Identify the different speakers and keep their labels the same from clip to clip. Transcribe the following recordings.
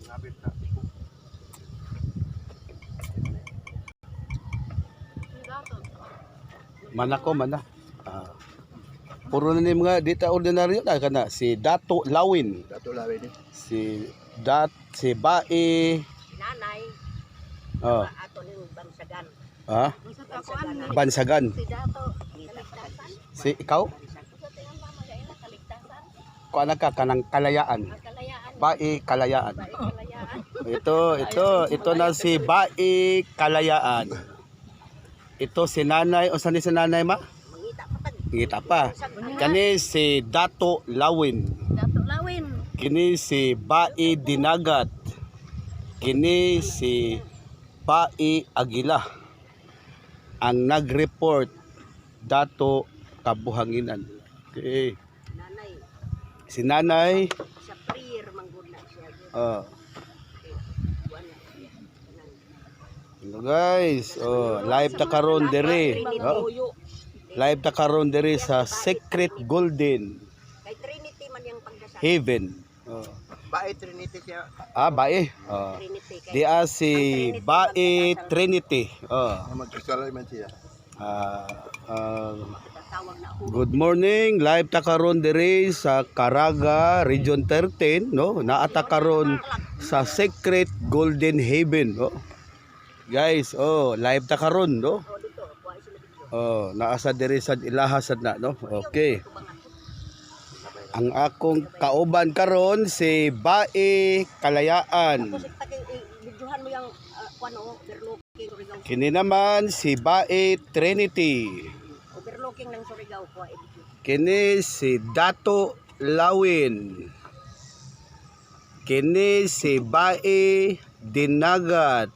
Speaker 1: Nabit na.
Speaker 2: Mana ko mana. Ah. Puro na ni mga dita ordinaryo na kana si Dato Lawin,
Speaker 1: Dato Lawin ni.
Speaker 2: si Dat si Bae,
Speaker 3: Nanay,
Speaker 2: oh,
Speaker 3: ato ning bansagan.
Speaker 2: ah,
Speaker 3: Bansagan.
Speaker 2: Bansagan.
Speaker 3: Si Dato, kaligtasan.
Speaker 2: Si ikaw?
Speaker 3: Sa tingin mama gay na kaligtasan.
Speaker 2: Kuan ka kanang Kalayaan.
Speaker 3: Ang kalayaan.
Speaker 2: Bae Kalayaan.
Speaker 3: Bae kalayaan.
Speaker 2: Ito na si Bae Kalayaan. Ito si Nanay, unsa ni si Nanay ma?
Speaker 3: Mangita pa tag.
Speaker 2: Ngita pa. Kani si Dato Lawin.
Speaker 3: Dato Lawin.
Speaker 2: Kini si Bae Dinagat. Kini si Bae Aguila. Ang nag-report, Dato Kabuhanginan. Okay.
Speaker 3: Nanay,
Speaker 2: Si Nanay,
Speaker 3: sa prayer manggod na siya. Kuan na siya. Kanang
Speaker 2: hello guys, oh, live ta karon diri. Oh, live ta karon diri sa Secret Golden
Speaker 3: Kay Trinity man yang pagdasal.
Speaker 2: Haven. Oh.
Speaker 1: Bae Trinity siya.
Speaker 2: Ah, Bae. Oh.
Speaker 3: Trinity kay
Speaker 2: Di si Bae Trinity. Oh.
Speaker 1: Mag-isala man siya.
Speaker 2: Ah, ah,
Speaker 3: tawag na ako.
Speaker 2: Good morning, live ta karon diri sa Caraga Region 13, no? Naata karon sa Secret Golden Haven, no? Guys, oh, live ta karon, no?
Speaker 3: Oh, dito, kuha sila video.
Speaker 2: Oh, naa sa diri sa ilaha sad na, no? Okay. Ang akong kauban karon si Bae Kalayaan.
Speaker 3: Tapos videohan mo yung kuan oh, overlooking Surigao.
Speaker 2: Kini naman si Bae Trinity.
Speaker 3: Overlooking ng Surigao kuha i-video.
Speaker 2: Kini si Dato Lawin. Kini si Bae Dinagat.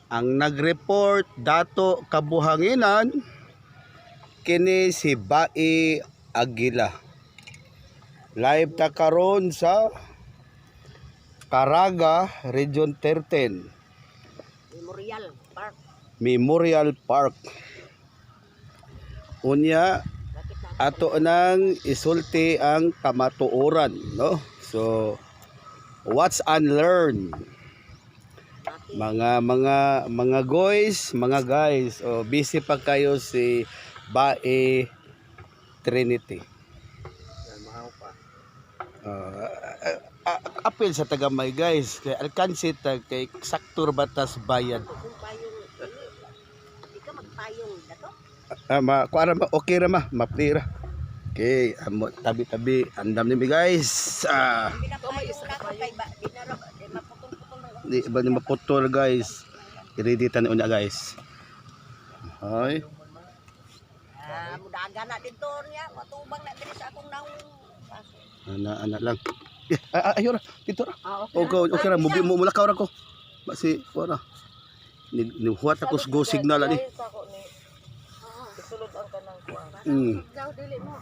Speaker 2: Ang nag-report, Dato Kabuhanginan. Kini si Bae Aguila. Live ta karon sa Caraga Region 13
Speaker 3: Memorial Park.
Speaker 2: Memorial Park. Unya
Speaker 3: Bakit na
Speaker 2: ato nang isulti ang kamatuoran, no? So watch and learn, mga guys, mga guys. Oh, busy pa kayo si Bae Trinity.
Speaker 1: Yan mahaw pa.
Speaker 2: Apil sa tagamay guys kay alkansi ta kay sakto batas bayad.
Speaker 3: Kung payong dili. Di ka magpayong dato.
Speaker 2: Ah, ma kuan ra ma, okay ra ma, maplira. Okay, amo tabi-tabi andam ni guys. Ah.
Speaker 3: Pinapayong na ako kay ba di na ra di maputol-putol na.
Speaker 2: Di ba ni maputol guys? I-ready ta ni una guys. Ay,
Speaker 3: Ah, mudaga na dito niya, matubang na diri sa akong naong.
Speaker 2: Ana ana lang. Eh, ay, ayo ra, dito ra.
Speaker 3: Ah,
Speaker 2: Okay, okay ra, mubi mo mulakaw ra ko. Ba si kuan ra. Ni ni huwat ako sa go signal ani.
Speaker 4: Sa ako ni. Isulod ang kanang kuan.
Speaker 2: Mm.
Speaker 3: Daw dili mo.